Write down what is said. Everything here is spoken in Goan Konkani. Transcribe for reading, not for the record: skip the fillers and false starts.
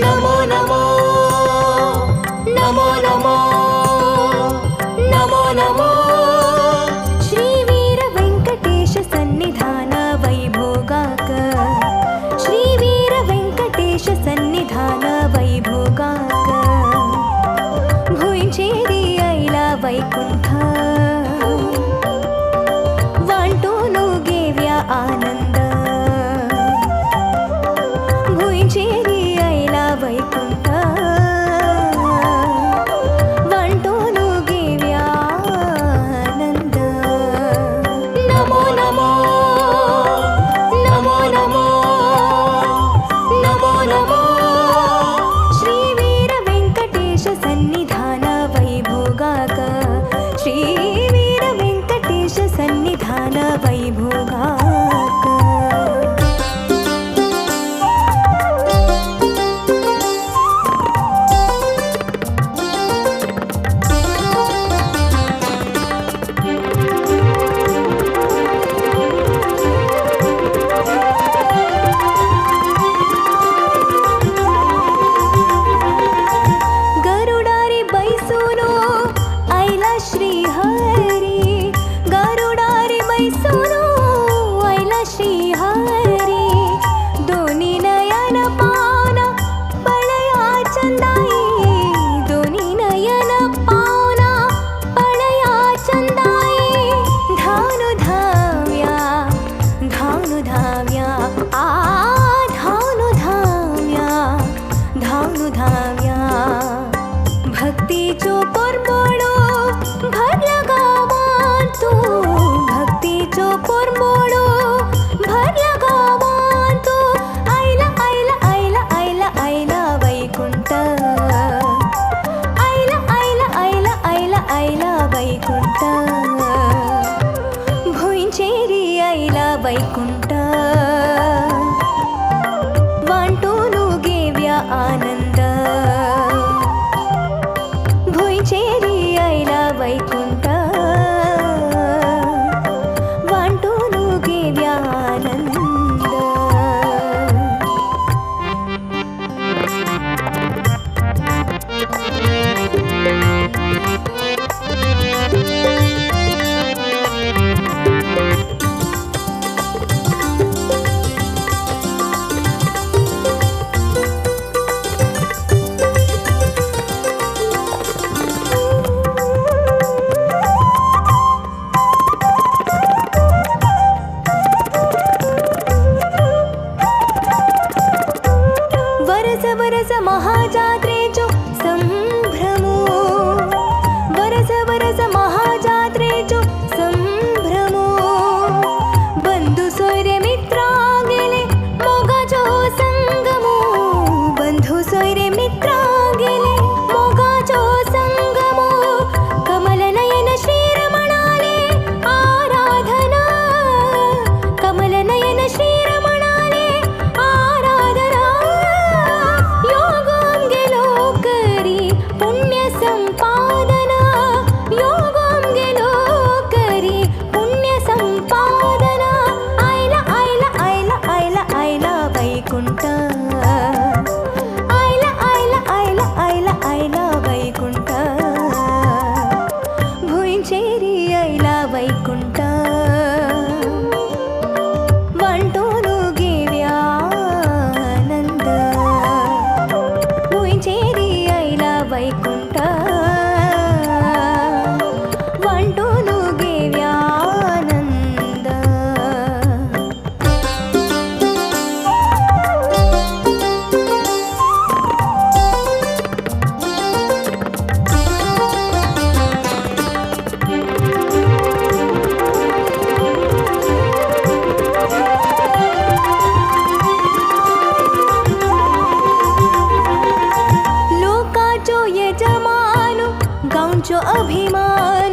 नमो नमो नमो नमो नमो नमो। श्री वीर वेंकटेश सन्निधान वैभोगाक, श्री वीर वेंकटेश सन्निधान वैभोगाक। भुंचेरी ऐला वैकुंठ, वांटून घेव्या आनंद। भुंचेरी ऐला वैकुंठ, वांटून घेव्या आनंद। नमो नमो नमो नमो नमो नमो। श्री वीर वेंकटेश सन्निधान वैभोगाक, श्री वीर वेंकटेश सन्निधान वैभोगाक। गरुडारी बैसूनो ऐला श्री हरी, गरुडारी बैसूनो ऐला श्री हरी। दोन्ही नयन पावना पळया चंदाई, दोन्ही नयन पावना पळया चंदाई। धावनु धाव्या धावनु धाव्या आ धावनु धाव्या धावनु धाव्या। भक्तीचो परमळो भरला गावांतु, भक्तीचो परमळो भरला गावांतु। ऐला ऐला ऐला ऐला ऐला वैकुंठ, ऐला ऐला ऐला ऐला ऐला वैकुंठ। भुंचेरी ऐला वैकुंठ, वांटून घेव्या आनंद। भुंचेरी ऐला वैकुंठ, वांटून घेव्या आनंद। वरस वरस महाजात्रेचो संभ्रमो, वरस वरस महाजात्रेचो संभ्रमो। बंधु सोयरे मित्रा गेले मोगाचो संगमो, बंधु सोयरे मित्रा गेले मोगाचो संगमो। कमल नयन श्रीरमणाले आराधना, कमल नयन श्रीरमणाले आराधना। योगं गेलो करी पुण्य संपादना, योगं गेलो करी पुण्य संपादना। ऐला ऐला ऐला ऐला ऐला वैकुंठ, ऐला ऐला ऐला ऐला ऐला वैकुंठ। भुंचेरी ऐला वैकुंठ, वांटून घेव्या आनंद। भुंचेरी ऐला वैकुंठ, वांटून घेव्या आनंद। लोकाचो यजमानो गांवचो अभिमानो।